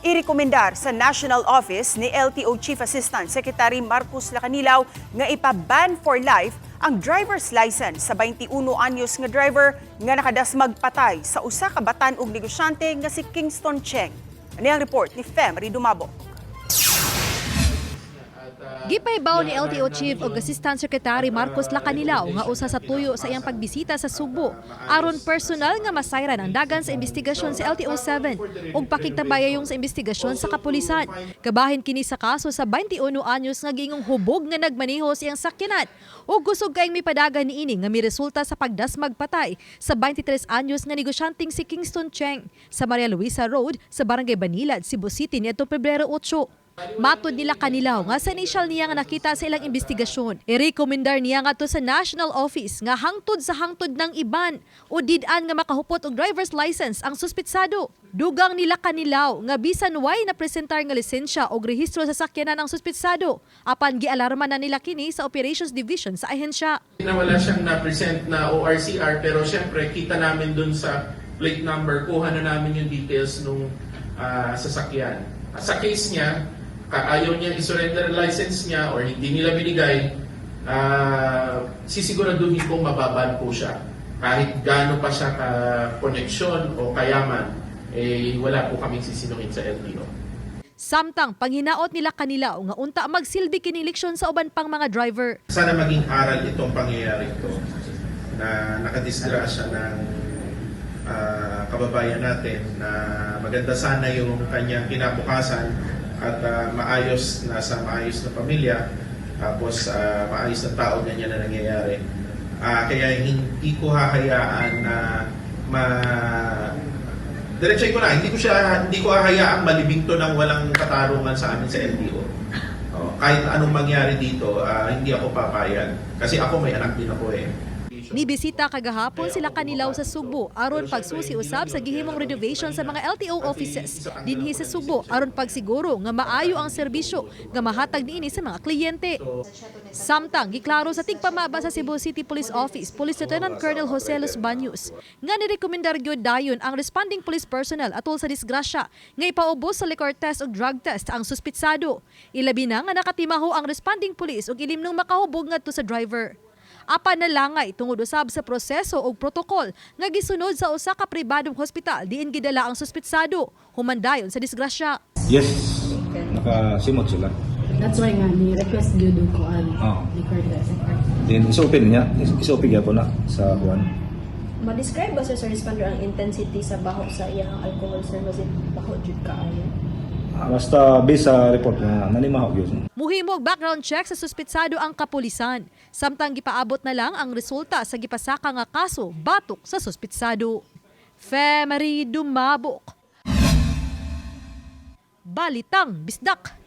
Irekomendar sa National Office ni LTO Chief Assistant Secretary Marcos Lacanilao nga ipa-ban for life ang driver's license sa 21 anyos nga driver nga nakadasmag patay sa usa ka batan-og negosyante nga si Kingston Cheng. Ani ang report ni Femery Dumabo. Gipahibaw ni LTO Chief ug Assistant Secretary Marcos Lacanilao nga usa sa tuyo sa iyang pagbisita sa Sugbo aron personal nga masayran ang dagan sa investigasyon sa LTO 7 ug pakigtambayayong sa investigasyon sa kapulisan. Kabahin kini sa kaso sa 21 anyos nga giingong hubog nga nagmaneho sa iyang sakyanan ug kusog kayong mipadagan niini nga miresulta sa pagdasmag patay sa 23 anyos nga negosyanteng si Kingston Cheng sa Maria Luisa Road sa Barangay Banilad, Cebu City niadtong Pebrero 8. Matod nila Lacanilao nga sa initial niya nga nakita sa ilang investigasyon, i-rekomendar niya ngadto sa national office nga hangtod sa hangtod ng iban o did-an nga makahupot og driver's license ang suspitsado. Dugang nila Lacanilao nga bisan way na presentar nga lisensya og rehistro sa sakyanan ang suspitsado, apan gialarma na nila kini sa Operations Division sa ahensya. Na wala siyang na-present na ORCR, pero syempre kita namin dun sa plate number, kuha na namin yung details nung sasakyan. Sa case niya, ayaw niya i-surrender ang license niya or hindi nila binigay, sisiguraduhin kong mababan po siya. Kahit gaano pa siya ka-koneksyon o kayaman, eh, wala po kaming sisinuhin sa LTO. Samtang panghinaot nila Lacanilao nga unta magsilbi kini leksyon sa uban pang mga driver. Sana maging aral itong pangyayari ito na nakadisgrasya ng kababayan natin na maganda sana yung kanyang kinabukasan at maayos na sa maayos na pamilya, tapos maayos na tao, ganyan na nangyayari. Kaya hindi ko hahayaan na ma diretso ko na, hindi ko hahayaang malibing to ng walang katarungan sa amin sa LTO. Oh, kahit anong mangyari dito, hindi ako papayag. Kasi ako, may anak din ako eh. Nibisita kagahapon sila Lacanilao sa Sugbo aron pagsusi usab sa gihimong renovation sa mga LTO offices dinhi sa Sugbo aron pagsiguro nga maayo ang serbisyo nga mahatag niini sa mga kliyente. Samtang giklaro sa tigpamaba sa Cebu City Police Office, Police Lieutenant Colonel Jose Los Baños, nga nirekomendar gyud dayon ang responding police personnel atol sa disgrasya nga ipaubos sa liquor test ug drug test ang suspitsado. Ilabi na nga nakatimaho ang responding police ug ilimnong makahubog ngadto sa driver. Apan nalangay tungod usab sa proseso ug protokol nga gisunod sa usa ka pribadong hospital diin gidala ang suspitsado human dayon sa disgrasya. Yes, nakasimot sila. That's why nga ni request gyud og kuan liquor test. Then isopen niya, isopen gyapon na sa kuan. Ma-describe ba, sir, sa responder ang intensity sa baho sa iyang alcohol, sir? Was it baho jud kaayo? Basta based sa report nga nanimaho gyud. Muhimog background check sa suspitsado ang kapulisan. Samtang gipaabot na lang ang resulta sa gipasaka nga kaso batok sa suspitsado. Femery Dumabok. Balitang Bisdak.